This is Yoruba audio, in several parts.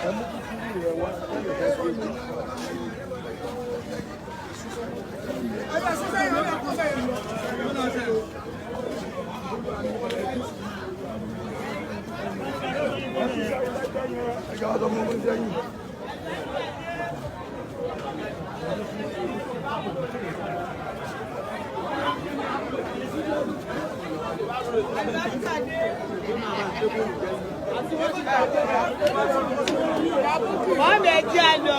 Ẹ mú kúkúrú rẹ wá lẹ́yìn fẹ́ gbé. Ẹ jẹ́ wá sọ fún mi sẹ́yìn. Mọ́mí, ẹ jẹ́ a lọ.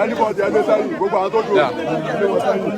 Anybody ẹgbẹ́ sẹ́yìn, gbogbo àwọn tó dùn ẹgbẹ́ wọn sẹ́yìn.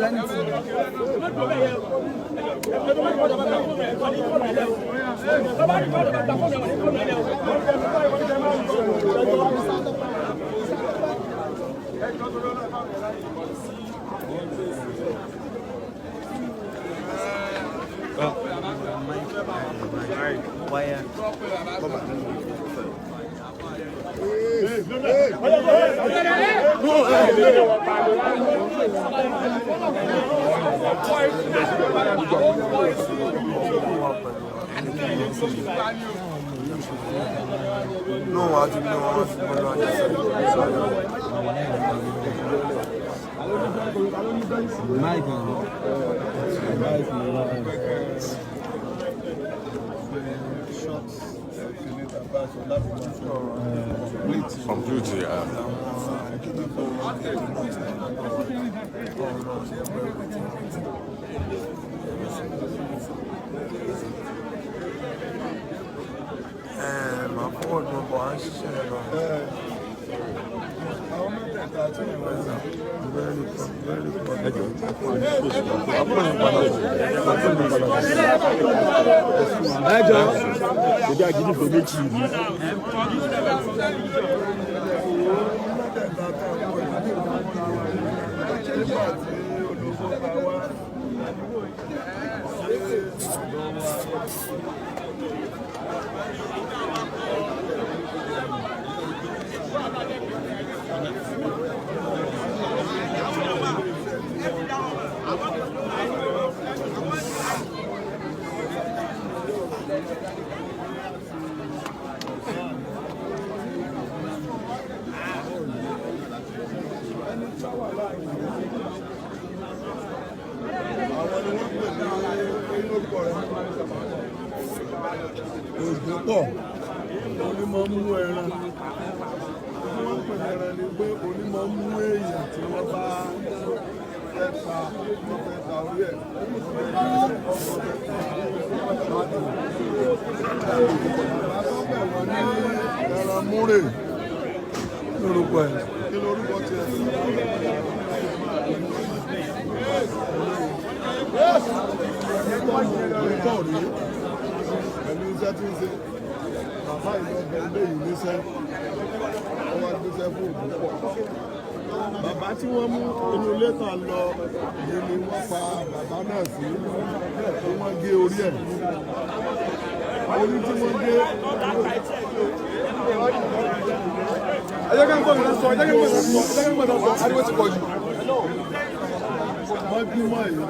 No, àti ní wọn fi mọ lọ àjẹsẹ. Complete, yeah. Ẹ máa fọwọ́ dùn bọ̀, à ń ṣiṣẹ́ lọ. Àwọn mẹ́tẹ̀ẹ̀ta tí wọ́n ń Very very good. Ẹjọ ìdí àgídìgbò méjì yìí. Mẹ́tẹ̀ẹ̀ta tó ń wọ̀ yìí. Nígbà tí olùkọ́ bá wá ẹni tó wà láàrin, àwọn ni wọ́n pè ní orúkọ rẹ̀. Ògùn pọ̀ onímọ̀ mú ẹran tí wọ́n pè ní ẹran ni pé onímọ̀ mú èèyàn tí wọ́n bá fẹ́ pa, wọ́n fẹ́ ta orí ẹ̀, wọ́n fẹ́ ta mọ́tò. Bàbá tó bẹ̀ wọ́n ní ẹran múrè. Lórúkọ ẹ̀. Kí lorúkọ tiẹ̀? Pọ̀ rí pẹ̀lú iṣẹ́ tí ń ṣe, bàbá ìlú ọbẹ̀ ilé yìí níṣẹ́, wọ́n wá gbéṣẹ́ fún ògùn pọ̀. Bàbá tí wọ́n mú inú ilé tàn lọ yìí ni wọ́n pa bàbá náà sí, tí wọ́n gé orí ẹ̀. Orí tí wọ́n gé. Ẹ jẹ́ kí n gbọ́ mi sọ, ẹ jẹ́ kí n gbọ́ mi sọ, ẹ jẹ́ kí n gbọ́ mi sọ, ariwo ti pọ̀ jù. Mọ́júmọ́ yìí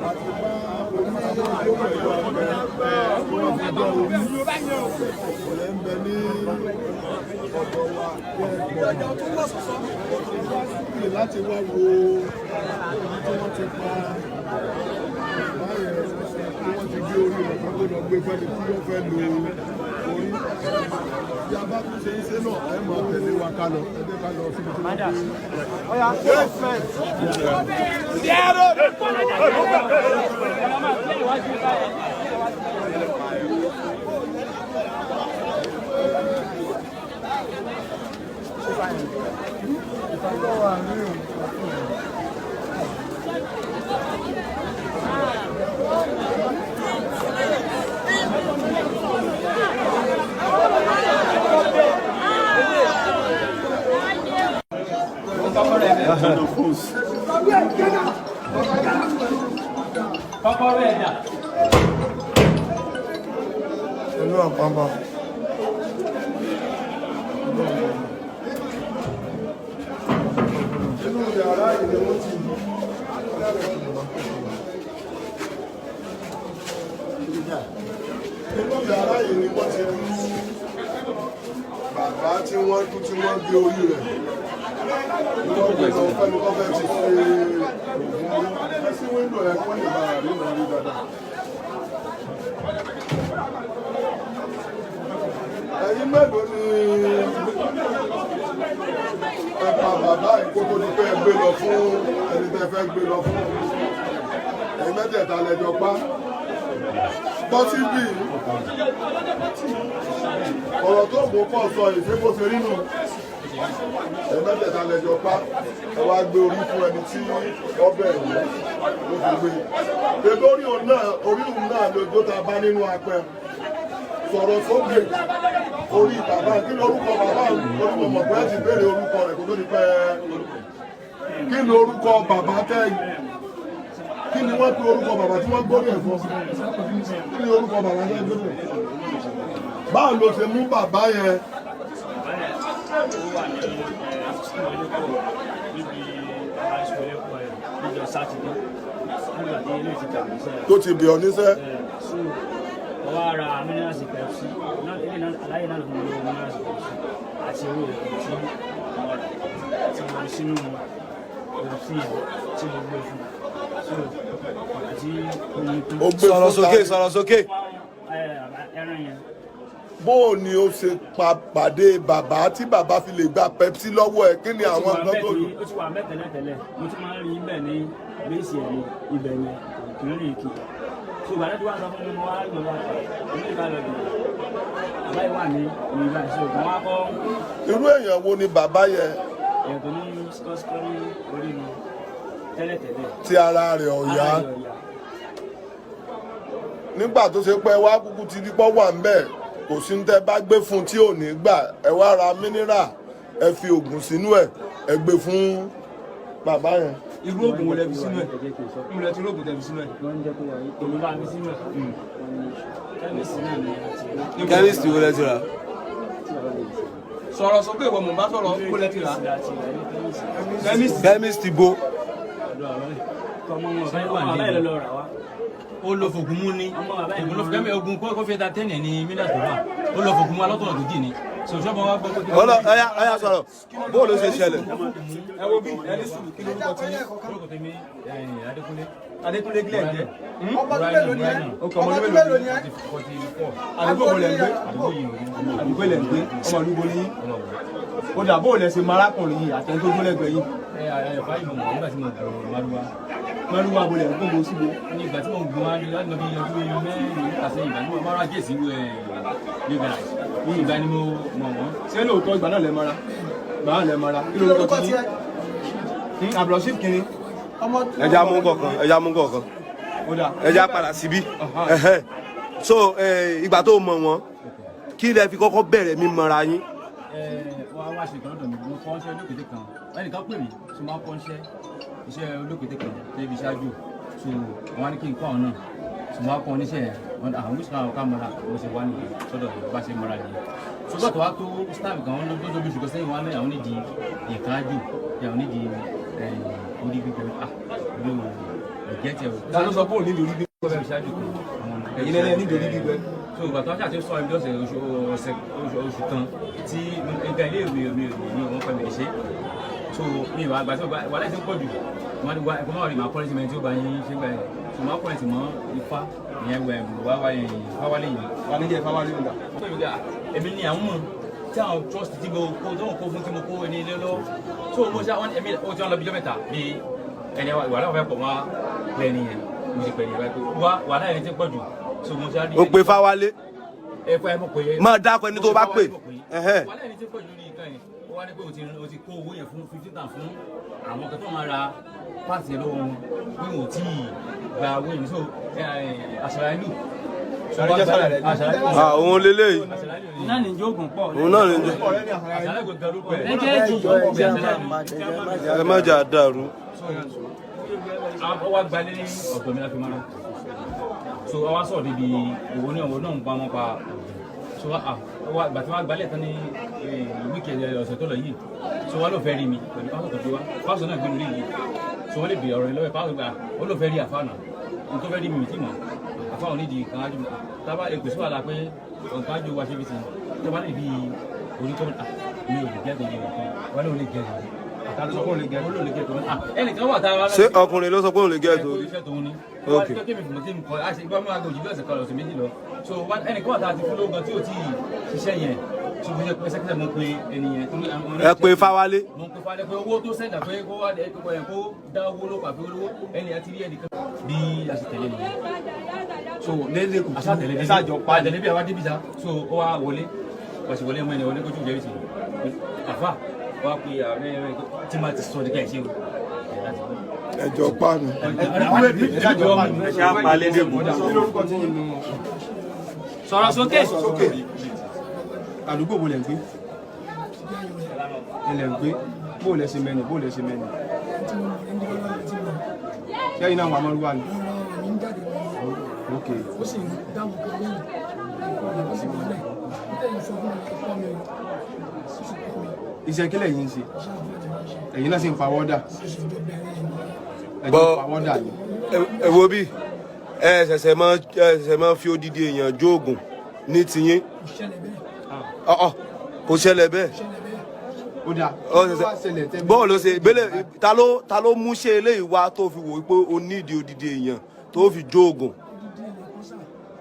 àti bá oníṣẹ́ tó pẹ̀lú ọbẹ̀ tí wọ́n fi Ẹjọ́ orí ọ̀rẹ́ ń bẹ ní ọ̀dọ̀ wa ní láti wá wo ibi tí wọ́n ti pa báyẹn, tí wọ́n ti gé orí rẹ̀ kan tó lọ gbé fẹ́ni tí wọ́n fẹ́ lo orí. Bí a bá tún ṣe ń ṣe náà, ẹ máa tẹ̀lé wa ká lọ. Ẹ jẹ́ ká lọ síbi tí wọ́n gbé. Kọ́kọ́rọ́ ẹ̀dà. Pẹ̀lú àpamọ́. Inú yàrá ìlú wọn ti lù. Inú yàrá yìí ni wọ́n ti lù bàbá tí wọ́n kú tí wọ́n gé orí rẹ̀. Wọ́n gbé lọ fẹ́ni kọ́ fẹ́ ti ṣe ògùn orí. Ẹ sí wíńdò ẹ̀ kọ́ lè máa rí ìrìn rí dáadáa. Ẹ̀yin mélòó ni ẹ pa bàbá yìí kó tó di pé ẹ gbé lọ fún ẹni tẹ́ fẹ́ gbé lọ fún? Ẹ̀yin mẹ́tẹ̀ẹ̀ta lẹ́jọ́ pa bọ́ síbí. Ọ̀rọ̀ tó mú pọ̀ sọ ìṣe bó ṣe rí nù. Ẹ̀yin mẹ́tẹ̀ẹ̀ta lẹ́jọ́ pa, ẹ wá gbé orí fún ẹni tí ọbẹ̀ yìí ló fi gbé pẹ̀lú orí òun náà. Orí òun náà lójó tá a bá nínú apẹ. Sọ̀rọ̀ sókè. Orí bàbá, kí ni orúkọ bàbá? Orúkọ mọ̀ pé ẹ ti béèrè orúkọ rẹ̀ kó tó di pẹ́. Kí ni orúkọ bàbá tẹ́? Kí ni wọ́n pe orúkọ bàbá tí wọ́n gbórí ẹ̀ fún? Kí ni orúkọ bàbá tẹ́ gbórí ẹ̀? Báwo ló ṣe mú bàbá yẹn? Ó wà ní school ẹlẹ́kọ̀ọ́, níbi high school ẹlẹ́kọ̀ọ́ ẹ̀ níjọ́ Sátidé, nígbà tí ilé ti tàbí sẹ́yìn. Tó ti bẹ̀ ọ́ níṣẹ́. So wọ́n wá ra minerals Pepsi náà, ilé náà aláyé náà ló fún mi lówó minerals Pepsi àti owó òògùn tí mo rà, tí mo rí sínú Pepsi yẹn tí mo gbé fún. So àti omi tán. Ó gbé Sọ̀rọ̀ fún sókè, ta? sọ̀rọ̀ sókè. Ẹran yẹn. Bó o ni ó ṣe pa pàdé bàbá tí bàbá fi lè gba Pepsi lọ́wọ́ ẹ̀? Kí ni àwọn nǹkan tó lò? Ó ti wà bẹ́ẹ̀ tẹ́lẹ̀tẹ́lẹ̀. Mo ti máa ń rí bẹ́ẹ̀ ní bẹ́ẹ̀sì ẹ̀ ní ibẹ̀ yẹn, kì í rìn kì í. So ìgbà tó wá sọ fún mi, mo wá rí bàbá ilé ìbá lọ bìí, bàbá yìí wà ní ìlú ìbá, so mo wá kọ́. Irú èèyàn wo ni bàbá yẹn? Èèyàn tó ní sikọ́sikọ́ ní orí mi tẹ́lẹ̀tẹ́lẹ̀. Tí ara rẹ̀ ọ̀yá. Ara rẹ̀ ọ̀yá. Nígbà tó ṣe pé wá kúkú ti rí pọ́ wà ń bẹ̀, kò sí ní tẹ́ bá gbé fún tí ò ní gbà. Ẹ wá ra mineral, ẹ fi oògùn sínú ẹ̀, ẹ gbé fún bàbá yẹn. Irú oògùn wo lẹ fi sínú ẹ̀? Mo lẹ ti rí oògùn tẹ fi sínú ẹ̀. Èmi bá mi sínú ẹ̀, kẹ́míìsì náà ni àti Chemist wo lẹ ti rà? Sọ̀rọ̀ sókè, ìwọ mò ń bá sọ̀rọ̀, kó lẹ ti rà? Àti ìrẹ́ ní kẹ́míìsì. Chemist. Chemist bo? Ọmọ bàbá yìí lọ rà wá. Ó lọ fògùn mú ní Ọmọ bàbá yìí. ògùn ló fi kẹ́mi ogun kó fi ta tẹ́nì ní mílíọ̀nù tó wà. Ó lọ fògùn mú alọ́tọ̀nà tó jì ní sọ̀ṣọ́bọ̀ wa gbọ́ pé. Ọlọ ọyá ọyá, sọ̀rọ̀. Bó ló ṣe ṣẹlẹ̀? Ẹ wo bí ẹni sùn, kí lórúkọ tí yín? Orúkọ tèmi Adékúnlé. Adékúnlé gílẹ̀ jẹ́. Ọmọ ọdún mélòó ni ẹ́? Ọmọ ọdún mélòó ni ẹ́? 44. Àdúgbò wo lẹ̀ ń gbé? Àdúgbò yìí ò ní. Àdúgbò lẹ̀ ń gbé. Ọmọ ìlú bo ni yín? Ó dà, bó lẹ ṣe mọ arákùnrin yìí àtẹni tó gbólẹ́gbẹ̀ẹ́ yìí? Ẹ àyàfá yìí, mo mọ̀ nígbà tí mo gùn márúwá. Márúwá bo lẹ̀ ń gbóngbó síbo? Ní ìgbà tí mo gùn márúwá láti lọ bí ọdún 4 mẹ́ta sẹ́yìn, ìgbà tí mo márúwá jẹ́ sí ẹ̀ ní garage, ní ìgbà ni mo mọ̀ wọ́n. Ṣé lóòótọ́ ìgbà náà lẹ mọ́ra? Ìgbà náà lẹ mọ́ra. Kí lórúkọ tí yín? Abdulrasheed kìíní. Ẹja mú kọ̀ọ̀kan, ẹja mú kọ̀ọ̀kan. Ó dà. Ẹja padà síbí. Ẹhẹ́. So ìgbà tó mọ̀ wọ́n, kí lẹ fi kọ́kọ́ bẹ̀rẹ̀ mímọ́ra yín? Ẹ wá wá ṣe ìkan lọ́dọ̀ mi. Mo kọ́ iṣẹ́ olókèdè kan, ẹnìkan pè mí tó máa kọ́ iṣẹ́ olókèdè kan débi ṣáájú, so wọ́n á ní kí n kọ́ àwọn náà, so wọ́n á kọ́ oníṣẹ́ yẹn. Wọ́n àwọn oníṣẹ́ náà ká mọ́ra bó ṣe wá nìyẹn sọ́dọ̀ mi, bá ṣe mọ́ra nìyẹn. So gbọ́dọ̀ wá tó staff kan ló tó bí ṣùgbọ́n sẹ́yìn wọn á ní àwọn nídìí nǹkan ájò, àwọn nídìí orí gbígbẹ. Ah, mi ò gẹ́tẹ̀ o. Ta ló sọ pé òun nílò orí gbígbẹ? Bẹ́ẹ̀ ṣáájú kan àwọn Ẹ̀yin lẹ́lẹ́ nítorí gbígbẹ. So ìgbà tó ṣáà ti sọ ibi ọ̀sẹ̀ oṣù ọ̀sẹ̀ oṣù kan tí nǹkan ilé ìwé mi ò ní wọ́n pẹ̀ mí ṣe. So mi ìwà àgbà tí mo wà láti pọ̀ jù wọ́n ní wá ẹ̀kọ́ máa rí màá kọ́lé sí mẹ́rin tí ó bá yín ṣe gbà yẹn. So màá kọ́lé sí mọ́ ifá ìyẹn wẹ̀ wá wá yẹn fáwálé yẹn. Wà ní jẹ́ Fáwálé ọ̀dà. Èmi ni àwọn mọ̀ tí àwọn trust tí mo kó tó ń kó fún tí mo kó ẹni ilé lọ. So mo ṣe àwọn èmi ó ti wọn lọ bí ijọ́ mẹ́ta bí ẹni wàhálà wọn fẹ́ pọ̀ wá lẹ́ni yẹn mo ṣe pẹ̀lú ìwà pé wá wàhálà ẹni tí ń pọ̀ jù. So mo ṣe á rí Ó pe Fáwálé. Ẹ fọ ẹ mọ̀ pé Máa dákọ ẹni tó bá pè. Ẹhẹ́. Wàhálà ẹni tí ń pọ̀ jù ní nǹkan yẹn, ó wá ní pé o ti kó owó yẹn fún 15,000 fún àwọn kan tó máa ra páàtì yẹn lọ́wọ́ wọn pé wọn ò tí ì gba owó yẹn. So àṣàrà ìlú. Ah, òun leléyìí. Náà ní jókòó pọ̀. Òun náà ní jẹ́. Àṣàrà ìlú gan ló pẹ̀. Ẹ jẹ́ jù. Ẹ má jà dàrú. Ó wá gbalé ní ọ̀dọ̀ mi láti mara. So àwa sọ̀rọ̀ débi òwò ní òwò náà ń pa wọn pa. So wá ìgbà tí wọ́n gbalẹ̀ tán ní wíkì ọ̀sẹ̀ tó lọ yìí, so wá ló fẹ́ rí mi pẹ̀lú pásọ̀ tó gbé wá. Pásọ̀ náà gbé lórí yìí, so wọ́n lè bèèrè ọ̀rọ̀ lọ́wọ́ pásọ̀ gbà ó ló fẹ́ rí àfa náà n tó fẹ́ rí mi mi tí mọ̀ àfa òní di nǹkan ájú tábà èpè sí wàhálà pé nǹkan ájú wa ṣe fi sìn tábà lè bí orí kọ́ mi ò lè gẹ́ gbogbo nǹkan wọ́n lè gẹ́ Ta ló sọ pé òun lè gẹ́? òun lè gẹ́ tòun. Ẹnìkan wà tá a wá Ṣé ọkùnrin ló sọ pé òun lè gẹ́ torí? iṣẹ́ tòun ni. Ok. Wọ́n á kémi fún mi kọ́ àṣẹ ìgbà máa gbòjì bí ọ̀sẹ̀ kan ọ̀sẹ̀ méjì lọ. So ẹnìkan wà tá a ti fún lóògùn tí ò tí ì ṣiṣẹ́ yẹn. So mo ṣe pé sẹ́kítẹ̀ mo pe ẹni yẹn. Ẹ pe Fáwálé. Mo pe Fáwálé pé owó tó sẹ́ńdà pé kó wá kó dá owó ló pàfi olówó ẹni àti rí ẹnìkan. Bí a ṣe tẹ̀lé nìyẹn. So lédè kù. A ṣá tẹ̀lé Ẹ ṣáàjọ pa. Àtẹ̀lé bí àwa débi sá. So ó wá wọlé. Wọ́n sì wọlé mọ́ ẹni wọlé kójú jẹ́rìí sí. Àfà wá pe ààrẹ rẹ̀ tí máa ti sọ díkà ìṣe o. Ẹjọ́ pàánù. Ẹ ṣáàjọ pa. Ẹ ṣe àpalẹ̀ dé. Kí lórúkọ tí yín? Sọ̀rọ̀ sókè. Sókè. Àdúgbò wo lẹ̀ ń gbé? Ẹ lẹ̀ ń gbé. Bó lẹ ṣe mẹ́ni? Bó lẹ ṣe mẹ́ni? Ṣẹ́yìn náà wà mọ́rúwá ni. Ok. Ó sì ń dáhùn kan lóhùn, ó sì wọlé tẹ̀yìn sọ fún mi, ẹ̀kọ́ mi o, ó sì kọ́ mi. Iṣẹ́ kí lẹ̀yin ń ṣe? Iṣẹ́ àdúrà tí wọ́n ṣe. Ẹ̀yin náà sì ń pa wọ́dà. Ó sì jọ bẹ̀rẹ̀ ẹ̀ Ẹ̀jọ̀ Bọ́- pa wọ́dà ni. Ẹ wo bí ẹ ṣẹ̀ṣẹ̀ mọ́ fi odidi èèyàn jóògùn ní tiyín. Kò ṣẹlẹ̀ bẹ́ẹ̀. Ọ̀ọ́ kò ṣẹlẹ̀ bẹ́ẹ̀. Ṣẹlẹ̀ bẹ́ẹ̀. Ó dáa. Ó Kí ló wá ṣẹlẹ̀ tẹ́ bọ́ọ̀ ló ṣe bẹ́lẹ̀ ta ló mú ṣe eléyìí wá tó fi wò ó pé o nídìí odidi èèyàn tó fi jóògùn? Odidi èèyàn kan sáà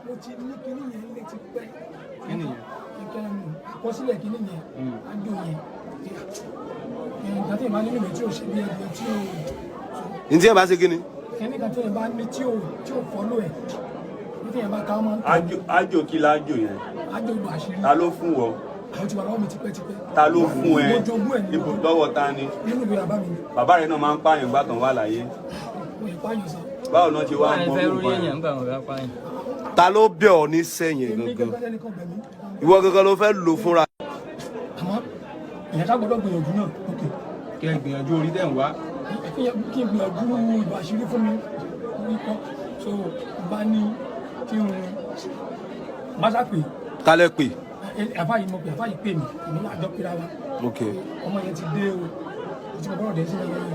mo ti ní kinní yẹn lé ti pẹ́. Kí nìyẹn? Nǹkan àkọsílẹ̀ kinní yẹn, ájò yẹn, nǹkan tí ìbá nínú mi tí ò ṣe bí ẹgbẹ́ tí ò Ní tí ẹ bá ṣe kí ni? Kinní kan tí ìbá ní tí ò fọ́lọ́ ẹ̀ ní tí ìbá ká máa ń tẹ̀. Ájò kí lájò yẹn? Ájò ìlú àṣírí. Ta ló fún wọ? Àwọn ti wà lọ́wọ́ mi tipẹ́tipẹ́. Ta ló fún ẹ? Mo jogún ẹ̀ ní Ibo lọ́wọ́ ta ni? Nínú ìwé bàbá mi ni. Bàbá rẹ náà máa ń pààyàn gbà tán wà láyé. Mo yẹ pààyàn sá. Báwo náà ṣe wá Wọ́n mọ fẹ́ orúkọ rí yẹn? èèyàn nígbà wọn bá pààyàn. Ta ló bẹ̀ ọ́ ní sẹ́yìn Èmi gangan? gẹ́gẹ́ lẹ́nìkan bẹ̀ mí. Ìwọ gangan ló fẹ́ lò fúnra. Àmọ́ ìyẹn ká gbọ́dọ̀ gbìyànjú náà, ok. Kẹ́ ẹ gbìyànjú orí tẹ̀ ń wá. Kí n gbìyànjú ìlú àṣírí fún mi orí kọ́, so bá ní kí n má sá pè. Ta lẹ pè? Àfa yìí mo pè, àfa yìí pè mí, èmi náà àjọ pera wa. Ok. Ọmọ yẹn ti dé o, o ti mọ bọ́rọ̀ dé sí ẹ̀yẹ yẹn,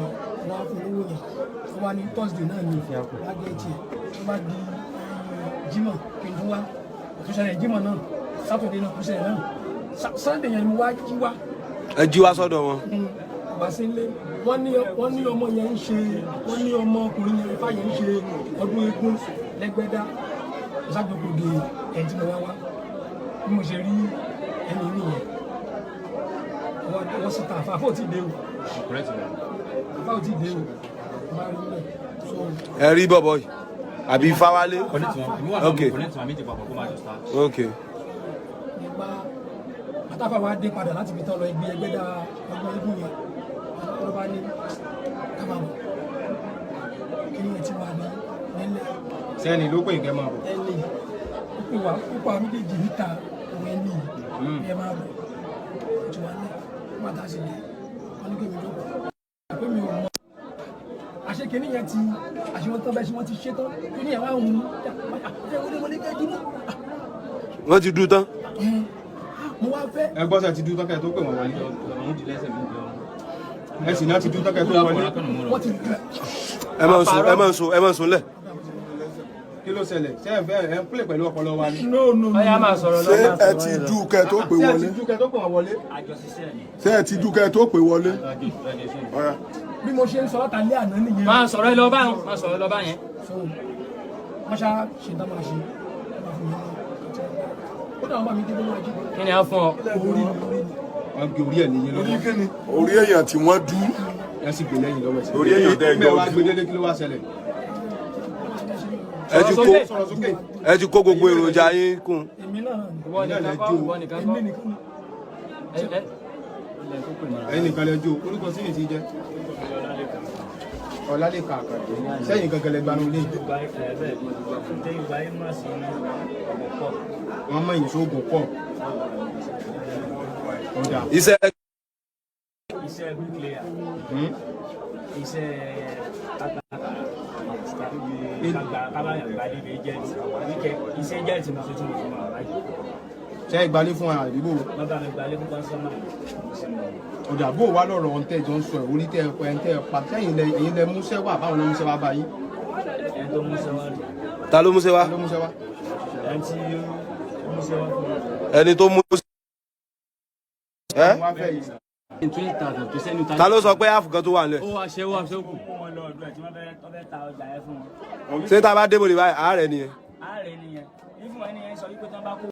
wọ́n á fún owó yẹn, wọ́n wá ní Thursday náà ní wọ́n á gé tiẹ̀ tó bá di Jímọ̀ kí n tún wá kò ṣẹlẹ̀ Jímọ̀ náà, Saturday náà kò ṣẹlẹ̀ náà, Sunday yẹn ni mo wá jí wá. Ẹ jí wá sọ́dọ̀ wọn. Wá sí ilé, wọ́n ní ọmọ yẹn ń ṣe, wọ́n ní ọmọkùnrin yẹn, ifá yẹn ń ṣe ọdún eégún lẹ́gbẹ́dá ìṣàgbọ́gbòde ẹni tí mo wá wá bí mo ṣe rí ẹni nìyẹn, wọ́n sì ta àfa, àfa ò tí ì dé o, àfa ò tí ì dé o, wọ́n bá rí nílẹ̀ so. Ẹ rí bọ̀bọ̀ yìí àbí Fáwálé? Ok. Ok. Nípa pátáfà wa dé padà láti fi tán lọ ibi ẹgbẹ́dá ọdún eégún yẹn, ló bá ní ká máa bọ̀, kí ni ẹ ti wà ní nílẹ̀. Sẹ́ni ló pè kẹ́ máa bọ̀. Ẹni ó pè wá púpọ̀, àwọn méjèèjì níta òun ẹni yìí ẹ máa bọ̀, ó ti wà nílẹ̀. Wọ́n àtà sí dé, wọ́n ní kémi jókòó pé mi ò mọ àṣẹ kìíní yẹn ti àṣẹ wọn tán bẹ́ẹ̀ ṣe wọ́n ti ṣe tán kìíní yẹn wá ń hun ẹ wọlé wọlé kẹ́jú mọ́. Wọ́n ti dú tán. Mo wá fẹ́. Ẹ gbọ́ sẹ́ ti dú tán kẹ́ tó pè wọ́n wọlé. Ẹ sì náà ti dú tán kẹ́ tó wọlé. Wọ́n ti dú. Ẹ máa ń sùn, ẹ máa ń sùn, ẹ máa ń sùn lẹ̀. Kí ló ṣẹlẹ̀? Ṣé ẹ fẹ́ ẹ ń pèlè pẹ̀lú ọpọlọ wa ni? No, no, no. Ọyá máa sọ̀rọ̀ Ṣé lọ. ẹ ti dú kẹ́ tó pè Ṣé ẹ wọlé? ti dú kẹ́ tó pè wọ́n wọlé? Àjọṣiṣẹ́ ni. Ṣé ẹ ti dú kẹ́ tó pè wọlé? Ọ̀rá. Bí mo ṣe ń sọ látàlẹ́ àná nìyẹn. Máa sọ̀rọ̀ ẹ lọ báyẹn, máa sọ̀rọ̀ lọ báyẹn. So wọ́n ṣá ṣe dá máa ṣe, wọ́n máa fún mi ní ó dà, wọ́n bá mi dé lọ́wọ́ ajé. Kí ni a fún ọ? Orí ni, orí ni. Wọ́n gé orí ẹ̀ níyìn lọ́wọ́. Orí èèyàn tí wọ́n dú. Ẹ sì gbé lẹ́yìn lọ́wọ́ ẹ̀sìn. Orí èèyàn tẹ́ ẹ Bẹ́ẹ̀ wá jọ gbé délé, kí ló wá ṣẹlẹ̀? Ẹ ti kó Sọ̀rọ̀ sókè. ẹ ti kó gbogbo èròjà yín kún. Èmi náà ni. Ìwọ nìkan kọ́, ìwọ nìkan Èmi kọ́. nìkan ni. Ẹ ẹ ilẹ̀ tó pè mọ́ra. Ẹ̀yin nìkan lẹ jó. Orúkọ sí yìí ti jẹ́ Ọlálẹ́kan Àkàndé. Sẹ́yìn gangan lẹ gbanú ilé. Wọ́n mọ̀ yín sóògùn pọ̀. Ọ̀dà. Iṣẹ́ Iṣẹ́ bricklayer, iṣẹ́ kátàkárà, kábàyàn gbadébé jẹ́ẹ̀tì, iṣẹ́ jẹ́ẹ̀tì mo ṣe tí mo fi mọ̀ báyìí. Ṣé ẹ gbalé fún àdúgbò? Wọ́n bá mi gbalé fún kọ́sọ́mà, mo sì mọ̀. Ọ̀dà, bó wà lọ́rọ̀ ohun tẹ́ jọ ń sọ ẹ̀, orí tẹ́ ẹ pa, ẹ̀ ń tẹ́ ẹ pa, sẹ́yìn lẹ, ẹ̀yin lẹ múṣẹ́ wà, báwọn lọ múṣẹ́ wá bá yín? Ẹni tó mú sẹ́wọ́n rè. Ta ló múṣẹ́ wá? Ló múṣẹ́ wá. Ẹni tí ó mú sẹ́wọ́n fún mi. Ẹni tó mú ẹ Wọ́n á fẹ́ yìí. Ta ló sọ pé áàfù kan tó wà nílẹ̀? Ó wá ṣe, ó wá ṣe kù. Kó wọn lọ ọ̀dọ̀ ẹ̀ tí wọ́n fẹ́ ta ọjà yẹn fún wọn. Ṣé tá a bá débòde báyìí, àárẹ̀ nìyẹn? Àárẹ̀ nìyẹn, ìfún ẹni yẹn sọ wípé tí wọ́n bá kó.